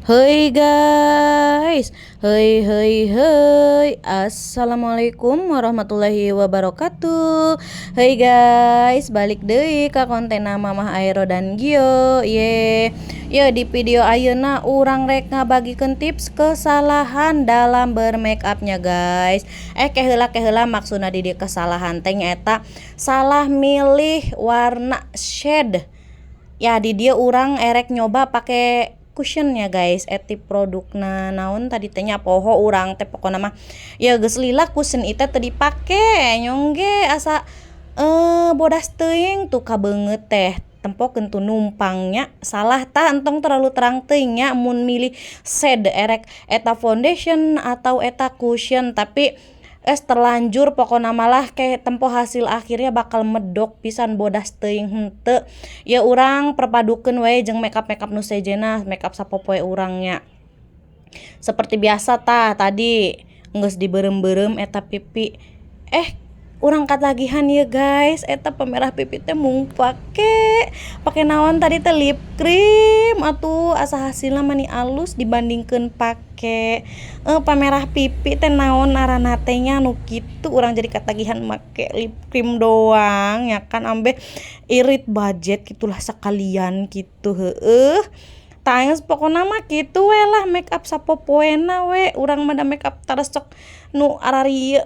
Hey guys, hey hey hey. Assalamualaikum warahmatullahi wabarakatuh. Hey guys, balik deui ka konten Mamah Aero dan Gio. Ye ye, di video ayeuna urang rek ngabagikeun tips kesalahan dalam bermake upnya, guys. Eh, keheula keheula, maksudna di dieu kesalahan teh nyaeta salah milih warna shade ya. Di dieu urang erek nyoba pake cushion ya, guys, eti produkna naon tadi teh nya, poho urang teh. Pokona mah ya geus lila cushion itu teu dipake, nyong ge asa bodas teuing tuh ka beungeut teh, tempokeun tuh numpangnya salah. Tah, entong terlalu terang teuing nya mun milih shade, erek eta foundation atau eta cushion. Tapi es terlanjur, pokona malah ke tempo hasil akhirnya bakal medok pisan, bodas teuing henteu ya. Urang perpadukeun we jeung makeup makeup nu sejenna, makeup sapopoe urangnya seperti biasa. Tah, tadi geus dibeureum-beureum eta pipi, eh, urang katagihan ya, guys, eta pemerah pipi teh mung pake pake naon tadi teh, lip cream. Atuh asa hasilna mani alus dibandingkeun pake pamerah pipi teh, naon ngaranna teh nya, nu kitu. Urang jadi katagihan make lip cream doang ya kan, ambe irit budget gitulah sekalian gitu. Heueuh, tah, geus pokona mah kitu we lah make up sapopoena we. Urang mah da make up tara sok nu ararieu,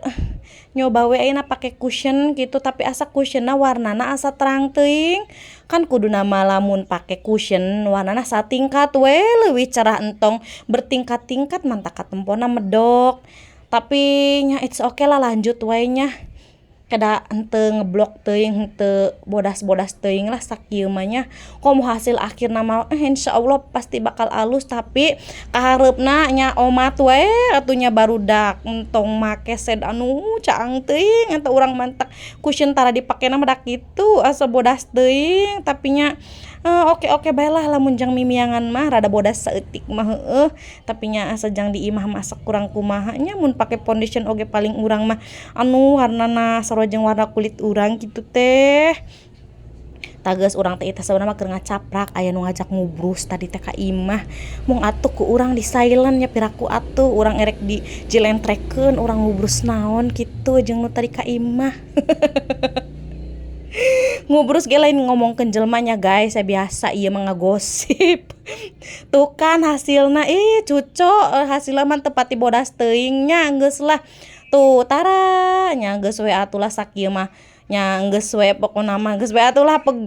nyoba we ayeuna pake cushion gitu, tapi asa cushionnya warnana asa terang teuing. Kan kuduna mah lamun pake cushion warnana satingkat we, leuwih cerah, entong bertingkat-tingkat, mantak katempona medok. Tapi nya it's okay lah, lanjut we nya, kedah henteu ngeblok teuing, henteu bodas-bodas teuing lah sakieu mah nya. Komo hasil akhirna mah insyaallah pasti bakal alus, tapi kahareupna nya omat we atuh nya, barudak. Entong make shade anu caang teuing eta, urang mantak cushion tara dipakena mah da kitu, asa bodas teuing. Tapi nya oke-oke bae lah, lamun jang mimiangan mah rada bodas saeutik mah heueuh. Tapi nya asa jang di imah mah asa kurang kumaha nya. Mun pake foundation oge paling urang mah anu warnana sarua jeung warna kulit urang kitu teh. Tah, geus, urang teh sabenerna mah keur ngacaprak, aya nu ngajak ngubrus tadi teh ka imah, mung atuh ku urang di silent nya, piraku atuh urang erek dijilentrekeun urang ngubrus naon kitu jeung nu tadi ka imah. Ngubrus ge lain ngomongkeun jelema nya, guys ya, biasa ieu mah ngagosip. Tuh kan hasilna, ih, cuco, hasilna mah teu pati bodas teuing nya. Geus lah tuh, tara nya, geus we atuh lah sakieu mah nya, geus we, pokona mah geus we atuh lah, pegel.